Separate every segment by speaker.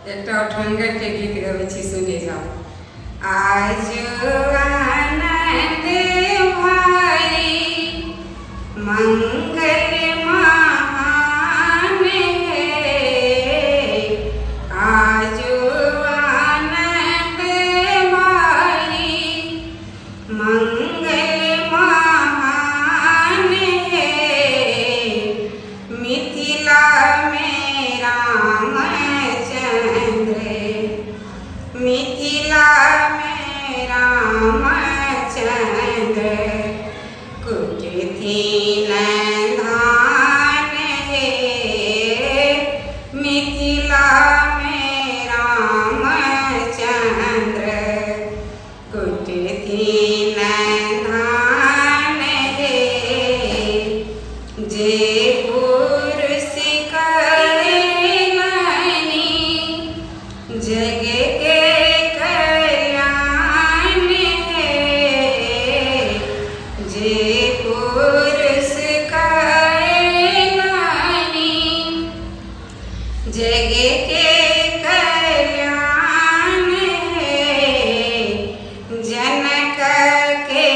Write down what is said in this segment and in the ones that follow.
Speaker 1: एकटा ओठंगरके गीत गबै छी, सुनै जाउ। आज आनंद भारी मंगल महान है, आज आनंद भारी मंगल महान है, मिथिला में रामचंद्र, मिथिला में रामचंद्र कुटथिन धान हे, मिथिला में रामचंद्र कुटथिन धान हे, जे पुरुष कयलनि जग के कल्याण हे, जे पुरुष कयलनि जग के कल्याण हे, जनक के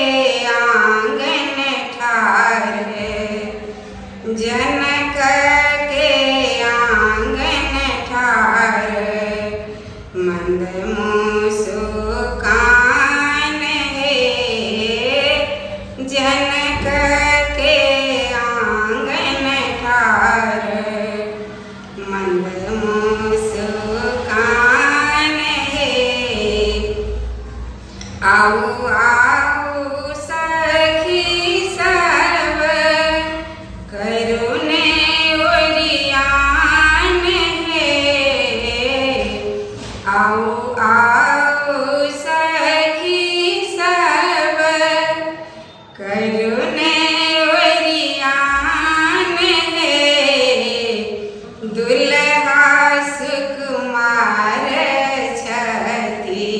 Speaker 1: आंगन ठार है, जनक के आंगन ठार मंद मुसुकान हे, जनक के आंगन ठार मंद मुसुकान हे। आउ आउ सखी सब करुणे ओरियान हे, आउ आउ सखी सब करुणे ओरियान हे, दुल्हा सुकुमार छथि,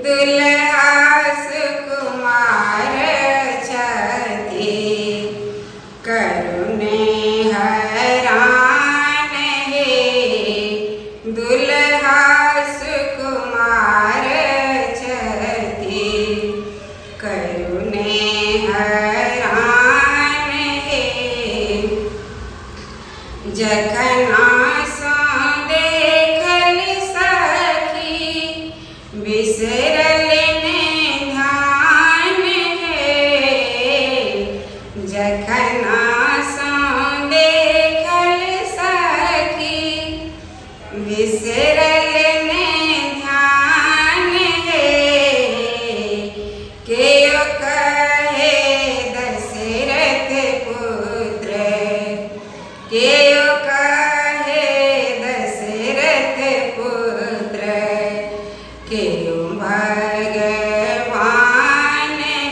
Speaker 1: दुल्हा सुकुमार छथि, करुणे हरान हे, दुल्हा सुकुमार छथि, करुणे हरान हे। जखना सँ देखल सखी बिसरल ने ध्यान हे, जखना सँ देखल सखी बिसरल ने ध्यान हे, केओ कहे दशरथ पुत्र, केओ कहे दशरथ पुत्र, केओ भगवान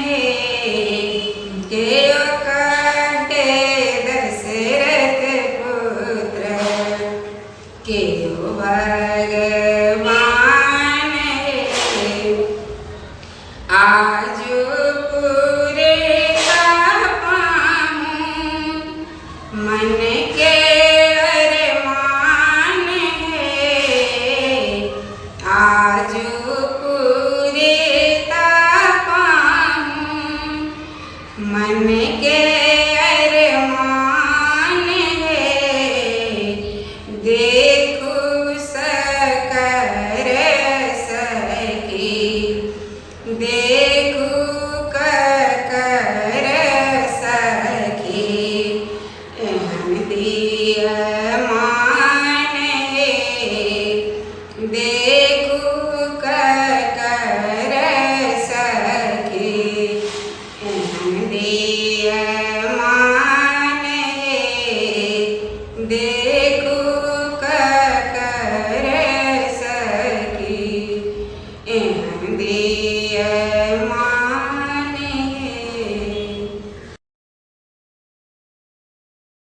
Speaker 1: हे, केओ कहे दशरथ पुत्र, केओ भगवान हे। आजु पूरे पाहूँ मन के